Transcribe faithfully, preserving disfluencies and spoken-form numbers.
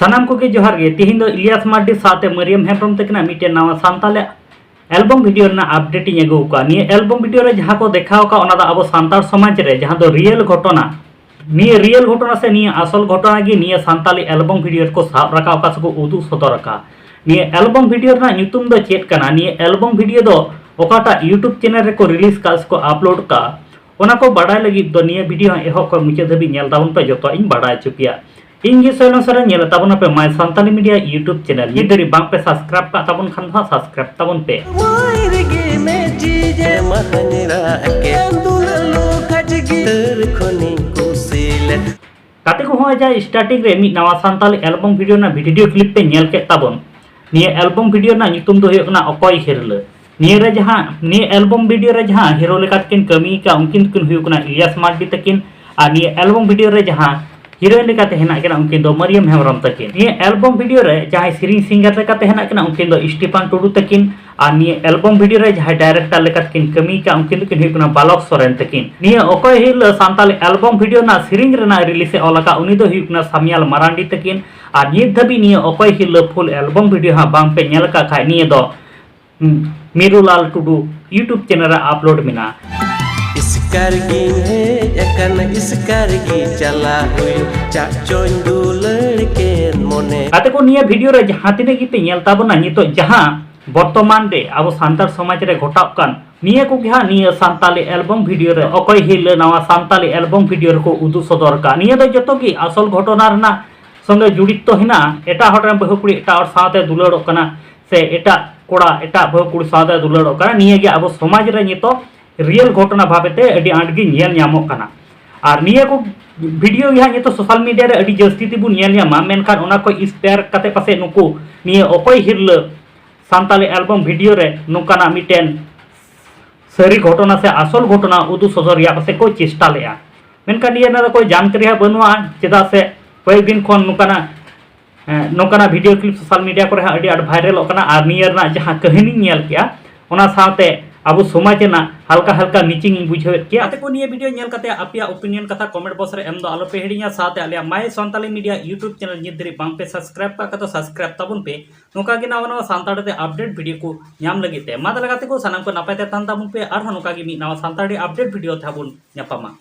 ᱥᱟᱱᱟᱢ ᱠᱚᱜᱮ ᱡᱚᱦᱟᱨ ᱜᱮ᱾ ᱛᱤᱦᱤᱧ ᱫᱚ ᱤᱞᱤᱭᱟᱥ ᱢᱟᱨᱰᱤ ᱥᱟᱶᱛᱮ ᱢᱟᱹᱨᱤᱭᱟᱢ ᱦᱮᱢᱵᱨᱚᱢ ᱛᱟᱹᱠᱤᱱᱟᱜ ᱢᱤᱫᱴᱮᱱ ᱱᱟᱣᱟ ᱥᱟᱱᱛᱟᱲᱤ ᱮᱞᱵᱚᱢ ᱵᱷᱤᱰᱤᱭᱳ ᱨᱮᱱᱟᱜ ᱟᱯᱰᱮᱴ ᱤᱧ ᱟᱹᱜᱩ ᱟᱠᱟᱫᱼᱟ᱾ ᱱᱤᱭᱟᱹ ᱮᱞᱵᱚᱢ ᱵᱷᱤᱰᱤᱭᱳ ᱨᱮ ᱡᱟᱦᱟᱸ ᱠᱚ ᱫᱮᱠᱷᱟᱣ ᱟᱠᱟᱫ, ᱚᱱᱟ ᱫᱚ ᱟᱵᱚ ᱥᱟᱱᱛᱟᱲ ᱥᱚᱢᱟᱡᱽ ᱨᱮ ᱡᱟᱦᱟᱸ ᱫᱚ ᱨᱤᱭᱮᱞ ᱜᱷᱚᱴᱚᱱᱟ, ᱱᱤᱭᱟᱹ ᱨᱤᱭᱮᱞ ᱜᱷᱚᱴᱚᱱᱟ ᱥᱮ ᱱᱤᱭᱟᱹ ᱟᱥᱚᱞ ᱜᱷᱚᱴᱚᱱᱟ ᱜᱮ ᱱᱤᱭᱟᱹ ᱥᱟᱱᱛᱟᱲᱤ ᱮᱞᱵᱚᱢ ᱵᱷᱤᱰᱤᱭᱳ ᱨᱮᱠᱚ ᱥᱟᱵ ᱨᱟᱠᱟᱵ ᱟᱠᱟᱫ ᱥᱮᱠᱚ ᱩᱫᱩᱜ ᱥᱚᱫᱚᱨ ᱟᱠᱟᱫ᱾ ᱱᱤᱭᱟᱹ ᱮᱞᱵᱚᱢ ᱵᱷᱤᱰᱤᱭᱳ ᱨᱮᱱᱟᱜ ᱧᱩᱛᱩᱢ ᱫᱚ ᱪᱮᱫ ᱠᱟᱱᱟ? ᱱᱤᱭᱟᱹ ᱮᱞᱵᱚᱢ ᱵᱷᱤᱰᱤᱭᱳ ᱫᱚ ᱚᱠᱟᱴᱟᱜ YouTube ᱪᱮᱱᱮᱞ ᱨᱮᱠᱚ ᱨᱤᱞᱤᱡᱽ ᱠᱟᱜ ᱥᱮᱠᱚ ᱟᱯᱞᱳᱰ ᱠᱟᱜ, ᱚᱱᱟ ᱠᱚ ᱵᱟᱰᱟᱭ ᱞᱟᱹᱜᱤᱫ ᱫᱚ ᱱᱤᱭᱟᱹ ᱵᱷᱤᱰᱤᱭᱳ ᱦᱚᱸ ᱮᱦᱚᱵ ᱠᱷᱚᱱ ᱢᱩᱪᱟᱹᱫ ᱫᱷᱟᱹᱵᱤᱡ ᱧᱮᱞ ᱛᱟᱵᱚᱱ ᱯᱮ, ᱡᱚᱛᱚᱣᱟᱜ ᱤᱧ ᱵᱟᱰᱟᱭ ᱦᱚᱪᱚ ᱯᱮᱭᱟ᱾ ᱤᱧ ᱜᱮ ᱥᱚᱭᱞᱚᱱ ᱥᱚᱨᱮᱱ, ᱧᱮᱞᱮᱫ ᱛᱟᱵᱚᱱᱟᱯᱮ My Santhali Media YouTube channel. ᱱᱤᱛ ᱫᱷᱟᱹᱵᱤᱡ ᱵᱟᱝ ᱯᱮ ᱥᱟᱵᱥᱠᱨᱟᱭᱤᱵ ᱠᱟᱜ ᱛᱟᱵᱚᱱ ᱠᱷᱟᱱ ᱫᱚ ᱦᱟᱸᱜ ᱥᱟᱵᱥᱠᱨᱟᱭᱤᱵ ᱛᱟᱵᱚᱱ ᱯᱮ᱾ ᱢᱟᱭ ᱨᱮᱜᱮ ᱢᱮ ᱡᱤᱡᱮ ᱢᱟᱦᱟᱧ ᱨᱟᱜ ᱠᱮᱫ ᱫᱩᱞᱟᱹᱲ ᱞᱚ ᱠᱟᱡᱽ ᱜᱤᱫᱟᱹᱨ ᱠᱷᱚᱱᱤᱧ ᱠᱩᱥᱤ ᱞᱮᱫ᱾ ᱜᱟᱛᱮ ᱠᱚ, ᱦᱚᱸᱜᱼᱚᱭ ᱡᱟᱦᱟᱸ ᱥᱴᱟᱨᱴᱤᱝ ᱨᱮ ᱢᱤᱫ ᱱᱟᱣᱟ ᱥᱟᱱᱛᱟᱲᱤ ᱮᱞᱵᱚᱢ ᱵᱷᱤᱰᱤᱭᱳ ᱨᱮᱱᱟᱜ ᱵᱷᱤᱰᱤᱭᱳ ᱠᱞᱤᱯ ᱯᱮ ᱧᱮᱞ ᱠᱮᱫ ᱛᱟᱵᱚᱱ, ᱱᱤᱭᱟᱹ ᱮᱞᱵᱚᱢ ᱵᱷᱤᱰᱤᱭᱳ ᱨᱮᱱᱟᱜ ᱧᱩᱛᱩᱢ ᱫᱚ ᱦᱩᱭᱩᱜ ᱠᱟᱱᱟ ᱚᱠᱚᱭ ᱦᱤᱨᱞᱟᱹ᱾ ᱱᱤᱭᱟᱹ ᱨᱮ ᱡᱟᱦᱟᱸ, ᱱᱤᱭᱟᱹ ᱮᱞᱵᱚᱢ ᱵᱷᱤᱰᱤᱭᱳ ᱨᱮ ᱡᱟᱦᱟᱸ ᱦᱤᱨᱳ ᱞᱮᱠᱟ ᱛᱮᱠᱤᱱ ᱠᱟᱹᱢᱤ ᱟᱠᱟᱫ, ᱩᱱᱠᱤᱱ ᱫᱚᱠᱤᱱ ᱦᱩᱭᱩᱜ ᱠᱟᱱᱟ ᱤᱞᱤᱭᱟᱥ ᱢᱟᱨᱰᱤ ᱛᱟᱹᱠᱤᱱ᱾ ᱟᱨ ᱱᱤᱭᱟᱹ ᱮᱞᱵᱚᱢ ᱵᱷᱤᱰᱤᱭᱳ ᱨᱮ ᱡᱟᱦᱟᱸ ᱦᱤᱨᱳᱭᱤᱱ ᱞᱮᱠᱟᱛᱮ ᱦᱮᱱᱟᱜ ᱠᱤᱱᱟ, ᱩᱱᱠᱤᱱ ᱫᱚ ᱢᱟᱨᱤᱭᱟᱢ ᱦᱮᱢᱵᱨᱚᱢ ᱛᱟᱹᱠᱤᱱ᱾ ᱱᱤᱭᱟᱹ ᱮᱞᱵᱚᱢ ᱵᱷᱤᱰᱤᱭᱳ ᱨᱮ ᱡᱟᱦᱟᱸᱭ ᱥᱮᱨᱮᱧ ᱥᱤᱝᱜᱟᱨ ᱞᱮᱠᱟᱛᱮ ᱦᱮᱱᱟᱜ ᱠᱤᱱᱟ, ᱩᱱᱠᱤᱱ ᱫᱚ ᱥᱴᱤᱯᱷᱟᱱ ᱴᱩᱰᱩ ᱛᱟᱹᱠᱤᱱ᱾ ᱟᱨ ᱱᱤᱭᱟᱹ ᱮᱞᱵᱚᱢ ᱵᱷᱤᱰᱤᱭᱳ ᱨᱮ ᱡᱟᱦᱟᱸᱭ ᱰᱟᱭᱨᱮᱠᱴᱚᱨ ᱞᱮᱠᱟᱛᱮ ᱠᱤᱱ ᱠᱟᱹᱢᱤ ᱟᱠᱟᱫ, ᱩᱱᱠᱤᱱ ᱫᱚᱠᱤᱱ ᱦᱩᱭᱩᱜ ᱠᱟᱱᱟ ᱵᱟᱞᱚᱠ ᱥᱚᱨᱮᱱ ᱛᱟᱹᱠᱤᱱ᱾ ᱱᱤᱭᱟᱹ ᱚᱠᱚᱭ ᱦᱤᱨᱞᱟᱹ ᱥᱟᱱᱛᱟᱲᱤ ᱮᱞᱵᱚᱢ ᱵᱷᱤᱰᱤᱭᱳ ᱨᱮᱱᱟᱜ ᱥᱮᱨᱮᱧ ᱨᱮᱱᱟᱜ ᱨᱤᱞᱤᱡᱽ ᱮ ᱚᱞ ᱟᱠᱟᱫ, ᱩᱱᱤ ᱫᱚ ᱦᱩᱭᱩᱜ ᱠᱟᱱᱟ ᱥᱟᱢᱤᱭᱟᱞ ᱢᱟᱨᱟᱱᱰᱤ ᱛᱟᱹᱠᱤᱱ᱾ ᱟᱨ ᱱᱤᱛ ᱫᱷᱟᱹᱵᱤᱡ ᱱᱤᱭᱟᱹ ᱚᱠᱚᱭ ᱦᱤᱨᱞᱟᱹ ᱯᱷᱩᱞ ᱮᱞᱵᱚᱢ ᱵᱷᱤᱰᱤᱭᱳ ᱦᱟᱸᱜ ᱵᱟᱝ ᱯᱮ ᱧᱮᱞ ᱟᱠᱟᱫ ᱠᱷᱟᱡ, ᱱᱤᱭᱟᱹ ᱫᱚ ᱦᱩᱸ, ᱢᱤᱨᱩᱞᱟᱞ ᱴᱩᱰᱩ YouTube ᱪᱮᱱᱮᱞ ᱨᱮ ᱟᱯᱞᱳᱰ ᱢᱮᱱᱟᱜᱼᱟ᱾ ᱤᱥᱠᱟᱨ ᱜᱤᱧ ᱦᱮᱡ ᱟᱠᱟᱱᱟ, ᱤᱥᱠᱟᱨ ᱜᱮ ᱪᱟᱞᱟᱜ ᱦᱩᱭᱩᱜ, ᱪᱟᱜ ᱪᱚᱧ ᱫᱩᱞᱟᱹᱲ ᱠᱮᱱ ᱢᱚᱱᱮ᱾ ᱜᱟᱛᱮ ᱠᱚ, ᱱᱤᱭᱟᱹ ᱵᱷᱤᱰᱤᱭᱳ ᱨᱮ ᱡᱟᱦᱟᱸ ᱛᱤᱱᱟᱹᱜ ᱜᱮᱯᱮ ᱧᱮᱞ ᱛᱟᱵᱚᱱᱟ, ᱱᱤᱛᱚᱜ ᱡᱟᱦᱟᱸ ᱵᱚᱨᱛᱚᱢᱟᱱ ᱨᱮ ᱟᱵᱚ ᱥᱟᱱᱛᱟᱲ ᱥᱚᱢᱟᱡᱽ ᱨᱮ ᱜᱷᱚᱴᱟᱜ ᱠᱟᱱ, ᱱᱤᱭᱟᱹ ᱠᱚᱜᱮ ᱦᱟᱸᱜ ᱱᱤᱭᱟᱹ ᱥᱟᱱᱛᱟᱲᱤ ᱮᱞᱵᱚᱢ ᱵᱷᱤᱰᱤᱭᱳ ᱨᱮ ᱚᱠᱚᱭ ᱦᱤᱨᱞᱟᱹ ᱱᱟᱣᱟ ᱥᱟᱱᱛᱟᱲᱤ ᱮᱞᱵᱚᱢ ᱵᱷᱤᱰᱤᱭᱳ ᱨᱮᱠᱚ ᱩᱫᱩᱜ ᱥᱚᱫᱚᱨ ᱟᱠᱟᱫ᱾ ᱱᱤᱭᱟᱹ ᱫᱚ ᱡᱚᱛᱚ ᱜᱮ ᱟᱥᱚᱞ ᱜᱷᱚᱴᱚᱱᱟ ᱨᱮᱱᱟᱜ ᱥᱚᱸᱜᱮ ᱡᱚᱲᱤᱛᱚ ᱦᱮᱱᱟᱜᱼᱟ᱾ ᱮᱴᱟᱜ ᱦᱚᱲ ᱨᱮᱱ ᱵᱟᱹᱦᱩ ᱠᱩᱲᱤ ᱮᱴᱟᱜ ᱦᱚᱲ ᱥᱟᱶᱛᱮ ᱫᱩᱞᱟᱹᱲᱚᱜ ᱠᱟᱱᱟ, ᱥᱮ ᱮᱴᱟᱜ ᱠᱚᱲᱟ ᱮᱴᱟᱜ ᱵᱟᱹᱦᱩ ᱠᱩᱲᱤ ᱥᱟᱶᱛᱮ ᱫᱩᱞᱟᱹᱲᱚᱜ ᱠᱟᱱᱟ, ᱱᱤᱭᱟᱹ ᱜᱮ ᱟᱵᱚ ᱥᱚᱢᱟᱡᱽ ᱨᱮ ᱱᱤᱛᱚᱜ ᱨᱤᱭᱮᱞ ᱜᱷᱚᱴᱚᱱᱟ ᱵᱷᱟᱵᱮ ᱛᱮ ᱟᱹᱰᱤ ᱟᱸᱴ ᱜᱮ ᱧᱮᱞ ᱧᱟᱢᱚᱜ ᱠᱟᱱᱟ᱾ ᱟᱨ ᱱᱤᱭᱟᱹ ᱠᱚ ᱵᱷᱤᱰᱤᱭᱳ ᱜᱮ ᱦᱟᱸᱜ ᱱᱤᱛᱚᱜ ᱥᱳᱥᱟᱞ ᱢᱤᱰᱤᱭᱟ ᱨᱮ ᱟᱹᱰᱤ ᱡᱟᱹᱥᱛᱤ ᱛᱮᱵᱚᱱ ᱧᱮᱞ ᱧᱟᱢᱟ, ᱢᱮᱱᱠᱷᱟᱱ ᱚᱱᱟ ᱠᱚ ᱤᱱᱥᱯᱟᱭᱟᱨ ᱠᱟᱛᱮ ᱯᱟᱥᱮᱡ ᱱᱩᱠᱩ ᱱᱤᱭᱟᱹ ᱚᱠᱚᱭ ᱦᱤᱨᱞᱟᱹ ᱥᱟᱱᱛᱟᱲᱤ ᱮᱞᱵᱚᱢ ᱵᱷᱤᱰᱤᱭᱳ ᱨᱮ ᱱᱚᱝᱠᱟᱱᱟᱜ ᱢᱤᱫᱴᱮᱱ ᱥᱟᱹᱨᱤ ᱜᱷᱚᱴᱚᱱᱟ ᱥᱮ ᱟᱥᱚᱞ ᱜᱷᱚᱴᱚᱱᱟ ᱩᱫᱩᱜ ᱥᱚᱫᱚᱨ ᱨᱮᱭᱟᱜ ᱯᱟᱥᱮᱡ ᱠᱚ ᱪᱮᱥᱴᱟ ᱞᱮᱫᱼᱟ᱾ ᱢᱮᱱᱠᱷᱟᱱ ᱱᱤᱭᱟᱹ ᱨᱮᱱᱟᱜ ᱫᱚ ᱠᱳᱭ ᱡᱟᱱᱠᱟᱨᱤ ᱦᱟᱸᱜ ᱵᱟᱹᱱᱩᱜᱼᱟ, ᱪᱮᱫᱟᱜ ᱥᱮ ᱠᱚᱭᱮᱠ ᱫᱤᱱ ᱠᱷᱚᱱ ᱱᱚᱝᱠᱟᱱᱟᱜ, ᱦᱮᱸ, ᱱᱚᱝᱠᱟᱱᱟᱜ ᱵᱷᱤᱰᱤᱭᱳ ᱠᱞᱤᱯ ᱥᱳᱥᱟᱞ ᱢᱤᱰᱤᱭᱟ ᱠᱚᱨᱮ ᱦᱚᱸ ᱟᱹᱰᱤ ᱟᱸᱴ ᱵᱷᱟᱭᱨᱟᱞᱚᱜ ᱠᱟᱱᱟ᱾ ᱟᱨ ᱱᱤᱭᱟᱹ ᱨᱮᱱᱟᱜ ᱡᱟᱦᱟᱸ ᱠᱟᱹᱦᱱᱤᱧ ᱧᱮᱞ ᱠᱮᱜᱼᱟ, ᱚᱱᱟ ᱥᱟᱶᱛᱮ ᱟᱵᱚ ᱥᱚᱢᱟᱡᱽ ᱨᱮᱱᱟᱜ ᱦᱟᱞᱠᱟ ᱦᱟᱞᱠᱟ ᱢᱤᱪᱤᱝ ᱤᱧ ᱵᱩᱡᱷᱟᱹᱣᱮᱫ ᱜᱮᱭᱟ᱾ ᱜᱟᱛᱮ ᱠᱚ, ᱱᱤᱭᱟᱹ video ᱧᱮᱞ ᱠᱟᱛᱮ ᱟᱯᱮᱭᱟᱜ opinion ᱠᱟᱛᱷᱟ comment box ᱨᱮ ᱮᱢ ᱫᱚ ᱟᱞᱚ ᱯᱮ ᱦᱤᱲᱤᱧᱟ᱾ ᱥᱟᱶᱛᱮ ᱟᱞᱮᱭᱟᱜ My Santali Media YouTube channel ᱱᱤᱛ ᱫᱷᱟᱹᱨᱤᱡ ᱵᱟᱝ ᱯᱮ subscribe ᱠᱟᱜ ᱠᱷᱟᱡ ᱫᱚ subscribe ᱛᱟᱵᱚᱱ ᱯᱮ, ᱱᱚᱝᱠᱟ ᱜᱮ ᱱᱟᱣᱟ ᱱᱟᱣᱟ ᱥᱟᱱᱛᱟᱲᱤ ᱛᱮ update video ᱠᱚ ᱧᱟᱢ ᱞᱟᱹᱜᱤᱫ ᱛᱮ᱾ ᱢᱟ ᱛᱟᱦᱞᱮ ᱜᱟᱛᱮ ᱠᱚ, ᱥᱟᱱᱟᱢ ᱠᱚ ᱱᱟᱯᱟᱭ ᱛᱮ ᱛᱟᱦᱮᱱ ᱛᱟᱵᱚᱱ ᱯᱮ, ᱟᱨᱦᱚᱸ ᱱᱚᱝᱠᱟ ᱜᱮ ᱢᱤᱫ ᱱᱟᱣᱟ ᱥᱟᱱᱛᱟᱲᱤ update video ᱛᱮ ᱵᱚᱱ ᱧᱟᱯᱟᱢᱟ᱾